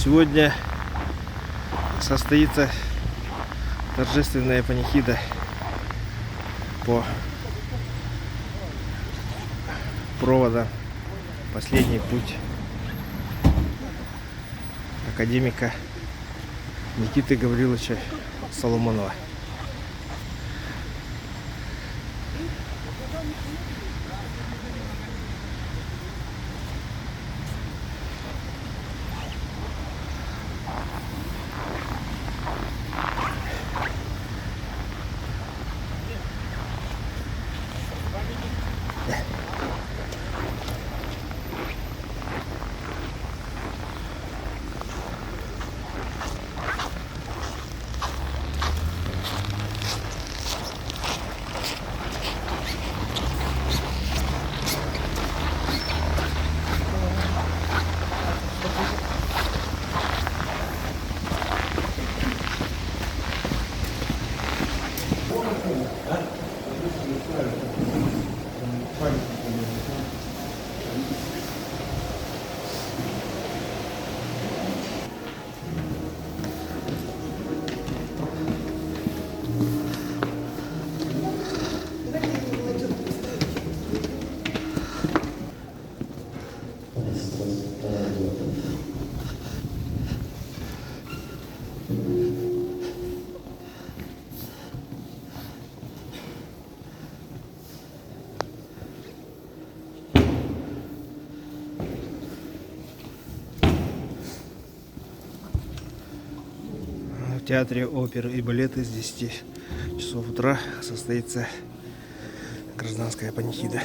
Сегодня состоится торжественная панихида по проводам «Последний путь» академика Никиты Гавриловича Соломонова. В театре оперы и балета с 10 часов утра состоится гражданская панихида.